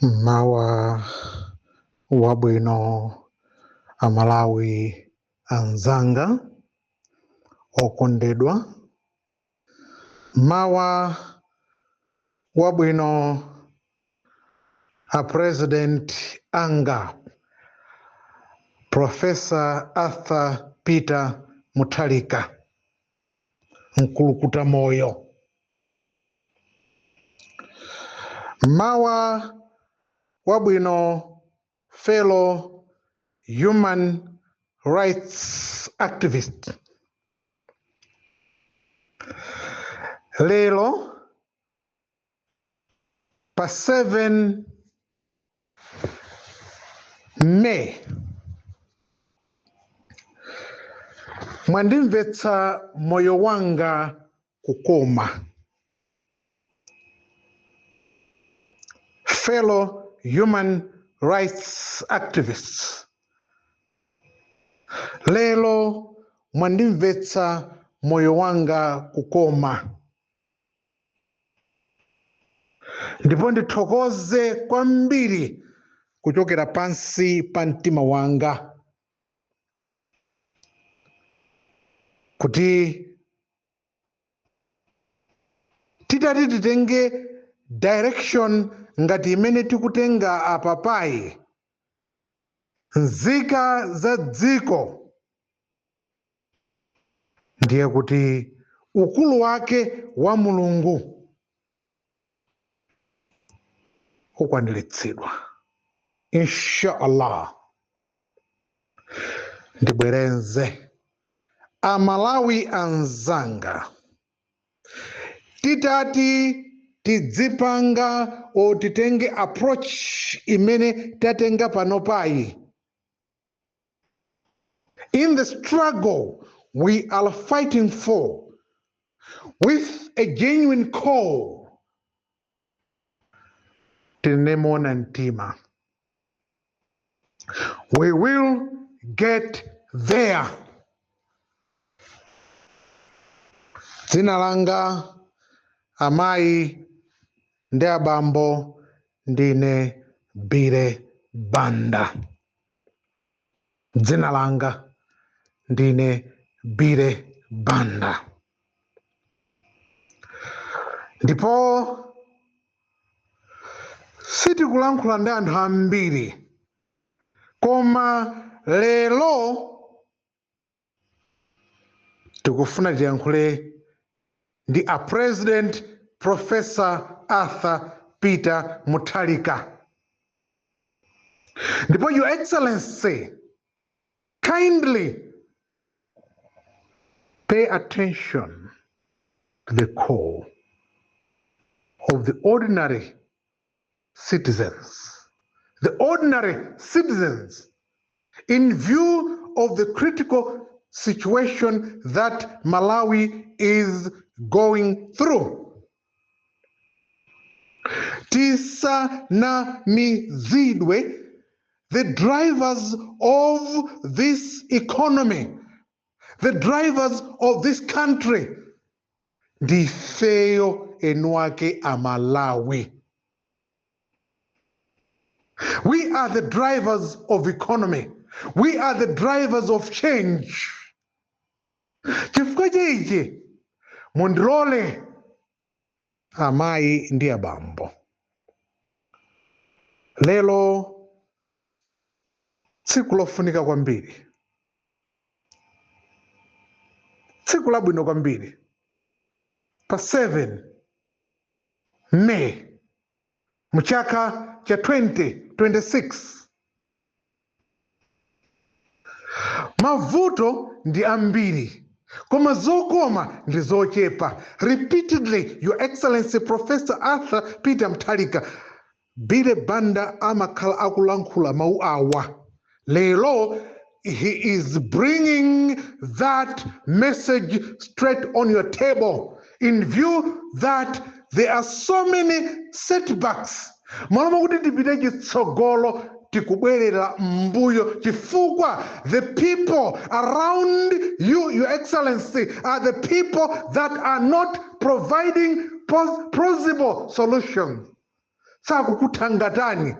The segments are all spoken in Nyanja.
Mmawa wabwino, Amalawi anzanga okondedwa. Mawa wabwino, a President anga, Professor Arthur Peter Mutharika, mkulukuta moyo. Mawa wabwino, fellow human rights activist. Lero pa 7 May mwandimvetsa moyo wanga kukoma. Fellow human rights activists, lero mwandimvetsa moyo wanga kukoma, ndipo ndithokoze kwambiri kuchokera pansi pa mtima wanga kuti titati titenge direction ngati imene tikutenga apapayi, nzika za dziko, ndiye kuti ukulu wake wa Mulungu ukwaniritsidwa, inshallah. Ndibwerenze, Amalawi anzanga, titati tidzipanga o titenge approach imene tatenga panopayi in the struggle we are fighting for with a genuine call, tinene moona mtima, we will get there. Dzina langa, amayi ndi abambo, ndine Billy Banda. Dzina langa ndine Billy Banda. Ndipo sitikulankhula ndi anthu ambiri, koma lero tikufuna tiyankhule ndi a President Professor Arthur Peter Mutharika. Ndipo Your Excellency, kindly pay attention to the call of the ordinary citizens. The ordinary citizens, in view of the critical situation that Malawi is going through. Tisanamizidwe, the drivers of this economy, the drivers of this country, ndifeyo eni ake Amalawi. We are the drivers of economy. We are the drivers of change. Chifukwa chaichi, mundilole, amayi ndi abambo, lero tsiku lofunika kwambiri, tsiku labwino kwambiri, pa 7 May muchaka cha 2026. Mavuto ndi ambiri, koma zokoma ndi zochepa. Repeatedly, Your Excellency Professor Arthur Peter Mutharika, Billy Banda amakhala akulankhula mawu awa. Lero he is bringing that message straight on your table, in view that there are so many setbacks. Malo mokuti tipite chitsogolo, tikubwerera mbuyo, chifukwa the people around you, Your Excellency, are the people that are not providing plausible solutions. Sakukuthangatani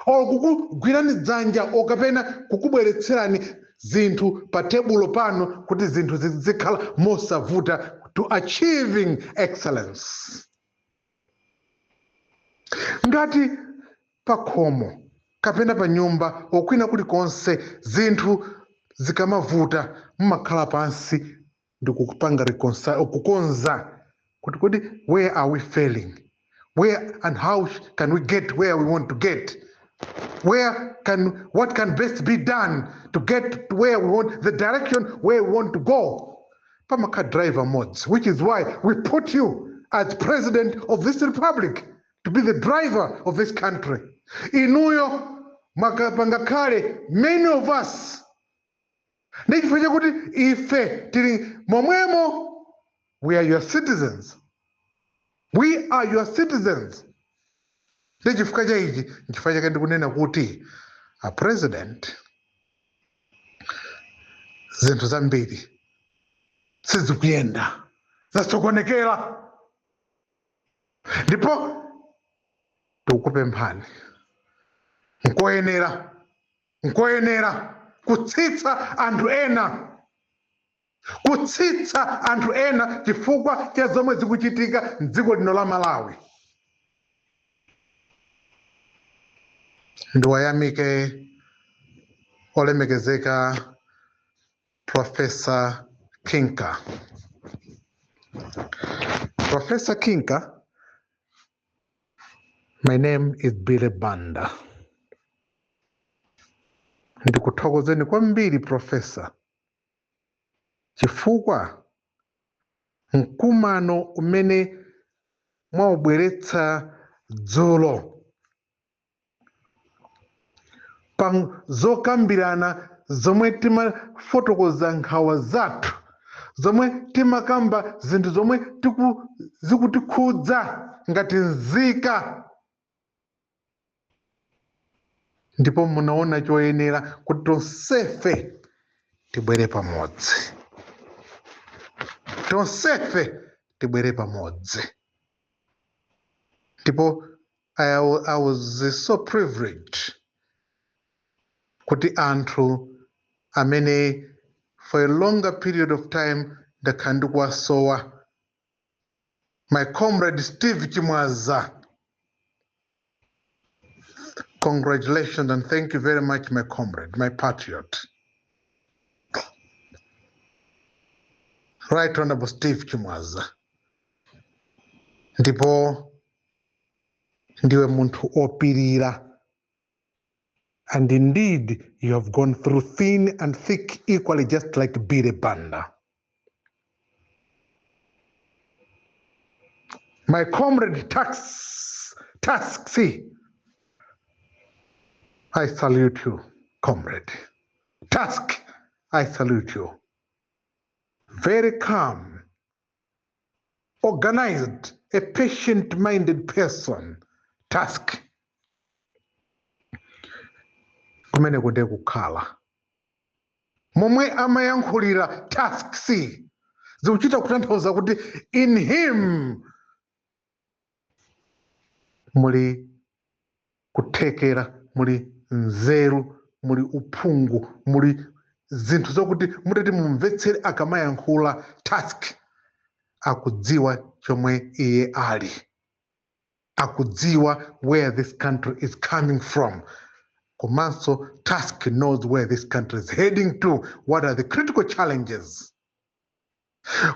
or kukugwirani dzanja okapena kukubweretserani zinthu pa tebulo pano kuti zinthu zizikhala mosavuta to achieving excellence. Ngati pakhomo kapena pa nyumba okwina kulikonse zinthu zikamavuta, mumakhala pansi ndi kukupanga kukonza kuti where are we failing, where and how can we get where we want to get, where can what can best be done to get to where we want, the direction where we want to go. Pamakhala driver modes, which is why we put you as president of this republic, to be the driver of this country. Inuyo pangakhale many of us, ndi chifukwa chakuti ife tili momwemo. We are your citizens, we are your citizens. Ndi chifukwa cha ichi, nchifukwa chake ndikunena kuti a president, zinthu zambiri sizikuyenda, zasokonekera, ndipo tikukupemphani, nkoyenera kutsitsa anthu ena, kutsitsa anthu ena chifukwa cha zomwe zikuchitika mdziko lino la Malawi. Ndiwayamike olemekezeka Professor Kinka. Professor Kinka, my name is Billy Banda. Ndikuthokozeni kwambiri, Professor, chifukwa mkumano umene mwaubweretsa dzulo pa zokambirana zomwe timafotokoza nkhawa zathu, zomwe timakamba zinthu zomwe zikutikhudza ngati nzika, ndipo munaona choyenera kuti tonsefe tibwere pamodzi, tonsefe tibwere pamodzi. Ndipo I was so privileged kuti anthu amene for a longer period of time ndakhala ndikuwasowa, my comrade Steve Chimwaza, congratulations and thank you very much, my comrade, my patriot, Right Honorable Steve Chimwaza. Ndipo ndiwe munthu opirira, and indeed you have gone through thin and thick equally, just like Billy Banda. My comrade Taxi, I salute you, comrade. Task, I salute you. Very calm, organized, a patient-minded person. Task. Kumene kunde kukhala. Momwe amayankhulira Task C, zikuchita kutanthauza kuti in him muli kuthekera, muli nzeru, muli uphungu, muli zinthu zokuti mutati mumvetsere akamayankhula Task, akudziwa chomwe iye ali, akudziwa where this country is coming from. Komanso Task knows where this country is heading to, what are the critical challenges.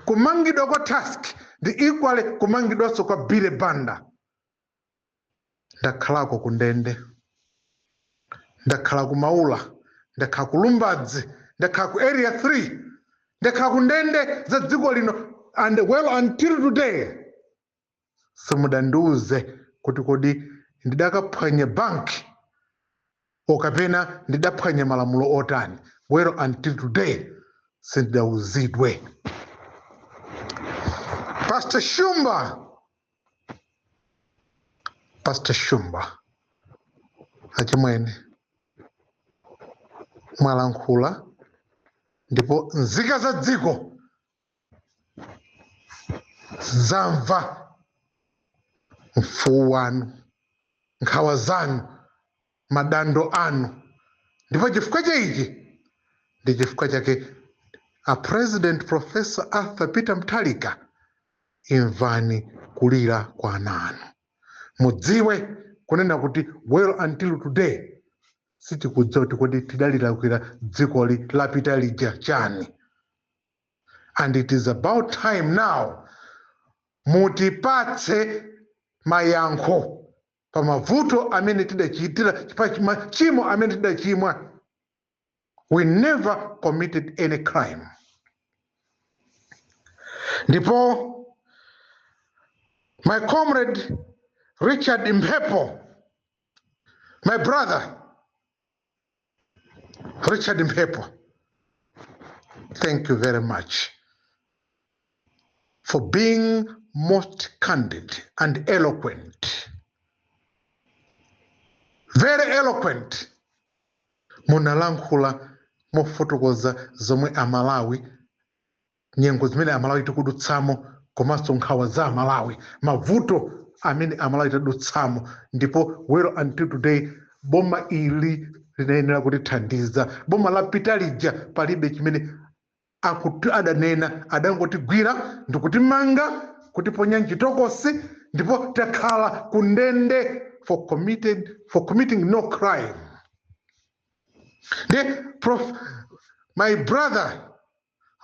Kumangidwa kwa Task ndi equally kumangidwanso kwa Billy Banda. Ndakhalako ku ndende, ndakhala ku Maula, ndakhala ku Lumbadzi, ndakhala ku Area 3, ndakhala ku ndende za dziko lino, and well until today simudandiuze kuti kodi ndidakaphwanya banki okapena ndidaphwanya malamulo otani. Well until today sindidauzidwe. Pastor Shumba, Pastor Shumba, achimwene mwalankhula ndipo nzika za dziko zamva mfuwu wanu. Nkhawa zanu, madando anu. Ndipo chifukwa cha ichi ndi chifukwa chake a President Professor Arthur Peter Mutharika, imvani kulira kwa ana anu. Mudziwe kunena kuti well, until today sitikudziwa kuti kodi tidalilakwira dzikoli lapita lija chani. And it is about time now mutipatse mayankho pa mavuto amene tidachitira, pa machimo amene tidachimwa. We never committed any crime. Ndipo my comrade Richard Mphepo, my brother Richard Mphepo, thank you very much for being most candid and eloquent, very eloquent. Munalankhula mofotokoza zomwe Amalawi, nyengo zimene Amalawi tikudutsamo, komanso nkhawa za Amalawi, mavuto amene Amalawi tadutsamo. Ndipo well, until today boma ili linayenera kutithandiza. Boma lapita lija palibe chimene akuti adanena, adangotigwira ndikutimanga, kutiponya mchitokosi, ndipo takhala kundende for committing no crime. Ndi prof, my brother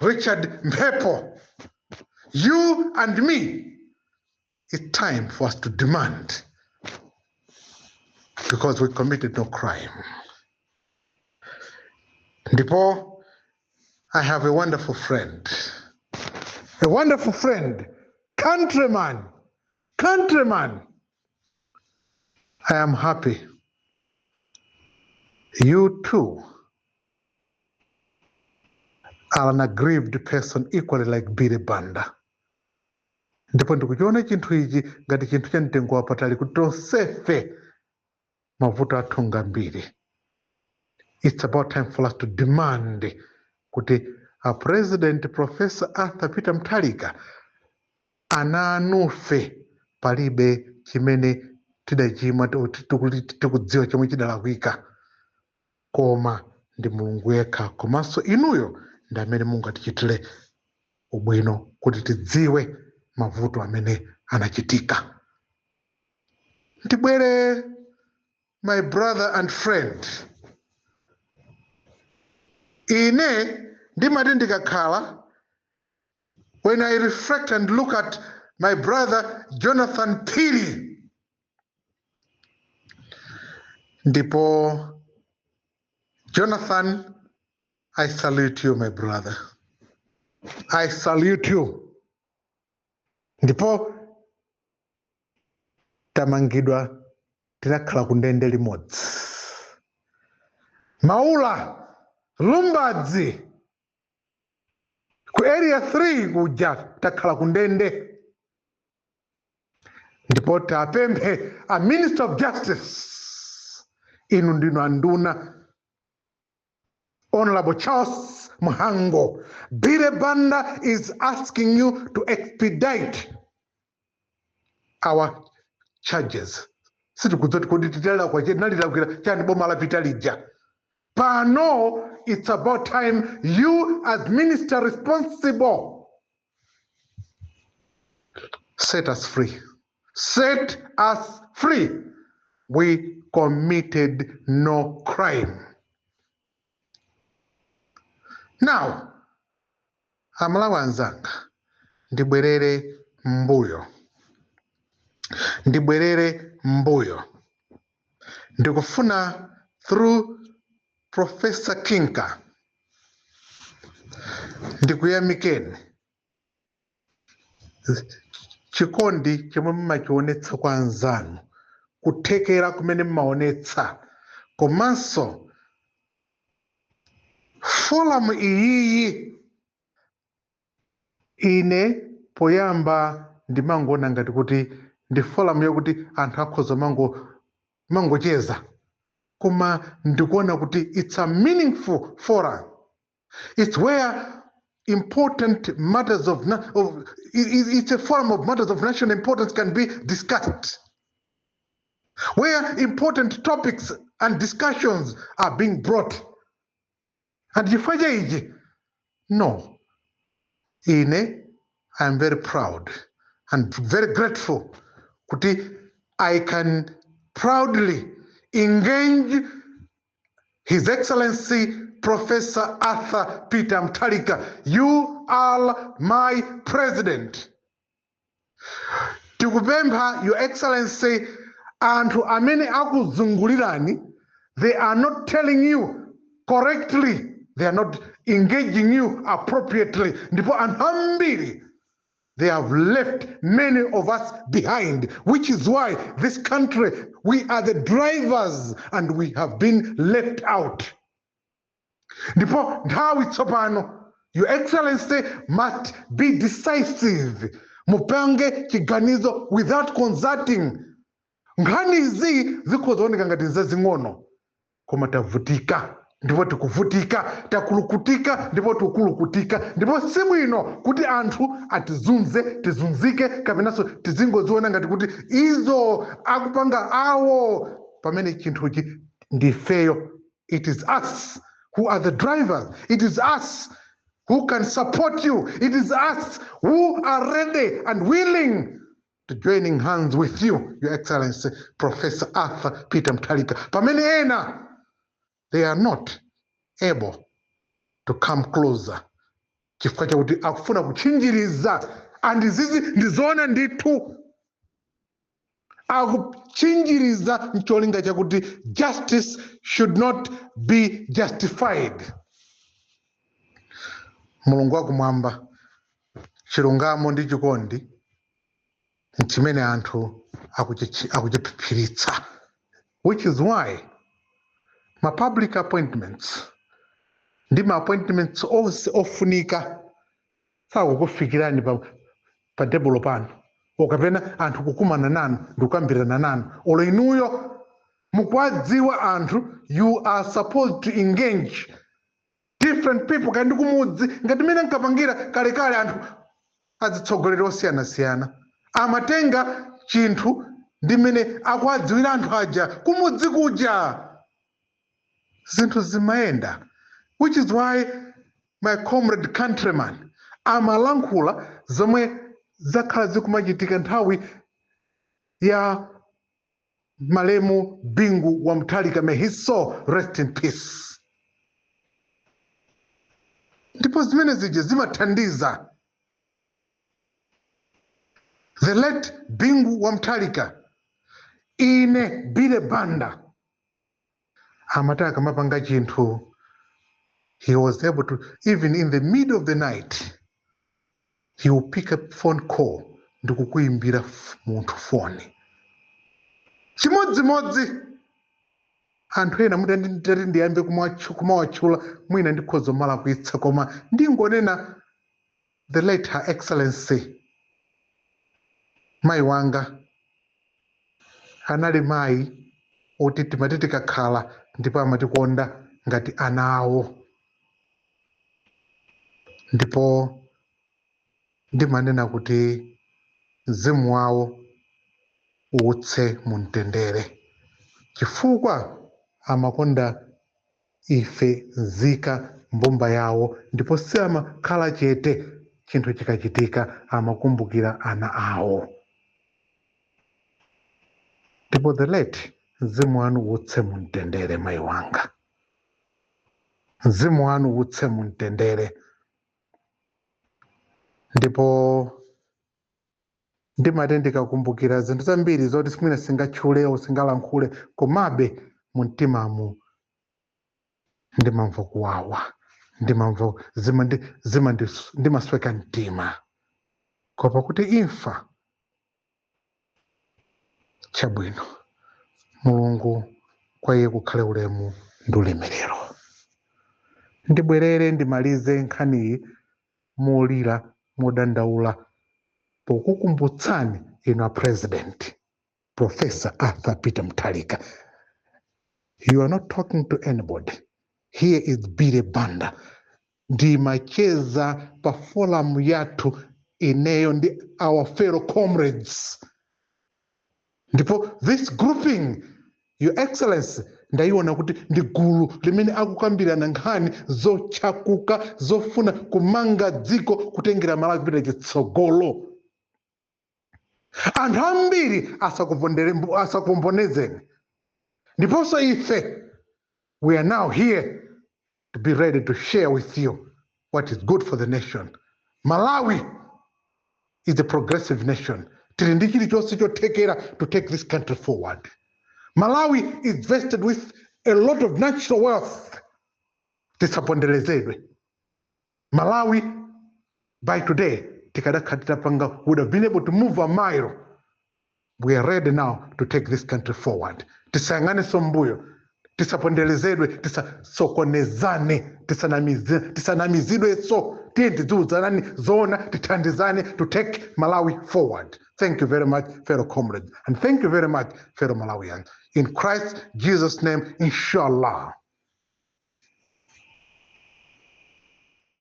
Richard Mphepo, you and me, it's time for us to demand because we committed no crime. Ndipo I have a wonderful friend, a wonderful friend, countryman, countryman. I am happy you too are an aggrieved person equally like Billy Banda. Ndipo ndikuchiona chinthu ichi ngati chinthu cha mtengo wapatali kuti tonsefe mavuto athu ngambiri. It's about time for us to demand kuti a President Professor Arthur Peter Mutharika, ana anufe palibe chimene tidachimwa, tikudziwa chomwe chidalakwika, koma ndi Mulungu yekha komanso inuyo ndi amene mungatichitire ubwino kuti tidziwe mavuto amene anachitika. Ndibwere, my brother and friend, ine ndimati ndikakhala, when I reflect and look at my brother Jonathan Phiri, ndipo Jonathan, I salute you, my brother, I salute you. Ndipo tamangidwa, tinakhala ku ndende limodzi, Maula, Lumbadzi, ku Area 3 kuja, takhala ku ndende. Ndipo tapemphe a Minister of Justice, inu ndinu anduna, Honorable Charles Mhango, Billy Banda is asking you to expedite our charges. Sitikudziwa kuti titalakwa tinalilakwira chani boma lapita lija. Pano it's about time you as minister responsible set us free, set us free. We committed no crime. Now, Amalawi anzanga, ndibwerere mbuyo, ndibwerere mbuyo. Ndikufuna through Professor Kinka ndikuyamikeni chikondi chomwe mumachionetsa kwa anzanu, kuthekera kumene mumaonetsa, komanso forum iyiyi. Ine poyamba ndimangoona ngati kuti ndi forum yakuti anthu akhoza mangocheza, koma ndikuona kuti it's a meaningful forum. It's where important matters of, na- of it- it- it's a forum of matters of national importance can be discussed. where important topics and discussions are being brought. And chifukwa cha ichi, no, ine I am very proud and very grateful kuti I can proudly engage His Excellency Professor Arthur Peter Mutharika. You are my president. Tikupempha, Your Excellency, anthu amene akuzungulirani, they are not telling you correctly, they are not engaging you appropriately. Ndipo anthu ambiri, they have left many of us behind, which is why this country, we are the drivers and we have been left out. Ndipo nthawi tsopano, Your Excellency must be decisive. Mupange chiganizo without consulting. Nkhanizi zikhoza kuoneka ngati zazing'ono, koma tavutika ndipo tikuvutika, takulukutika ndipo tikulukutika. Ndipo si bwino kuti anthu atizunze, tizunzike, kapenanso tizingoziona ngati kuti izo akupanga awo, pamene chinthuchi ndifeyo. It is us who are the drivers. It is us who can support you. It is us who are ready and willing to joining hands with you, Your Excellency Professor Arthur Peter Mutharika, pamene ena, they are not able to come closer chifukwa chakuti akufuna kutchinjiriza. And izizi ndizoona ndithu, akutchinjiriza mcholinga chakuti justice should not be justified. Mulungu wakumwamba, chilungamo ndi chikondi nchimene anthu akuchiphiphiritsa, which is why ma public appointments ndi ma appointments onse ofunika sakukufikirani pa tebulo pano, okapena anthu kukumana nanu ndikukambirana nanu. Olo inuyo mukuwadziwa anthu, you are supposed to engage different people, kandi kumudzi ngati mene nkapangira kalekale. Anthu azitsogoleri osiyanasiyana amatenga chinthu ndi mmene akuwadziwira anthu aja kumudzi kuja, zinthu zimayenda, which is why my comrade countryman amalankhula zomwe zakhala zikumachitika nthawi ya malemu Bingu wa Mutharika, may his soul rest in peace. Ndipo zimene zija zimathandiza. The late Bingu wa Mutharika, ine Billy Banda, amati akamapanga chinthu, he was able to, even in the middle of the night, he will pick up phone call ndikukuimbira munthu foni. Chimodzimodzi anthu ena mutati ndiyambe kumawatchula, mwina ndikhoza malakwitsa, koma ndingonena the late Her Excellency mayi wanga. Anali mayi oti timati tikakhala ndipo amatikonda ngati ana awo. Ndipo ndimanena kuti mzimu wawo uwutse mumtendere, chifukwa amakonda ife nzika, mbumba yawo, ndipo si amakhala chete. Chinthu chikachitika amakumbukira ana awo. Ndipo the late, mzimu wanu uwutse mumtendere, mayi wanga, mzimu wanu uwutse mumtendere. Ndipo ndimati ndikakumbukira zinthu zambiri zoti mwina singatchule o singalankhule, komabe mumtimamu ndimamva kuwawa, ndimamva ndimasweka mtima. Koma kuti imfa, chabwino, Mulungu kwa iye kukhale ulemu ndi ulemerero. Ndibwerere ndimalize nkhaniyi molira, modandaula, pokukumbutsani inu a President Professor Arthur Peter Mutharika. You are not talking to anybody here, is Billy Banda. Ndimacheza pa forum yathu ineyo ndi our fellow comrades. Ndipo this grouping, Your Excellency, ndayiona kuti ndi gulu limene akukambirana nkhani zochakuka, zofuna kumanga dziko, kutengera Malawi kupita chitsogolo. Anthu ambiri asakuponderezeni. Ndiponso ife, we are now here to be ready to share with you what is good for the nation. Malawi is a progressive nation. Tili ndi chilichonse chothekera to take this country forward. Malawi is vested with a lot of natural wealth. Tisaponderezedwe. Malawi by today tikadakhala titapanga, would have been able to move a mile. We are ready now to take this country forward. Tisayang'anenso mbuyo, tisaponderezedwe, tisasokonezane, tisanamizidwenso. Tiye tidziuzanani zoona, tithandizane to take Malawi forward. Thank you very much, fellow comrades, and thank you very much, fellow Malawians. In Christ Jesus' name, inshallah.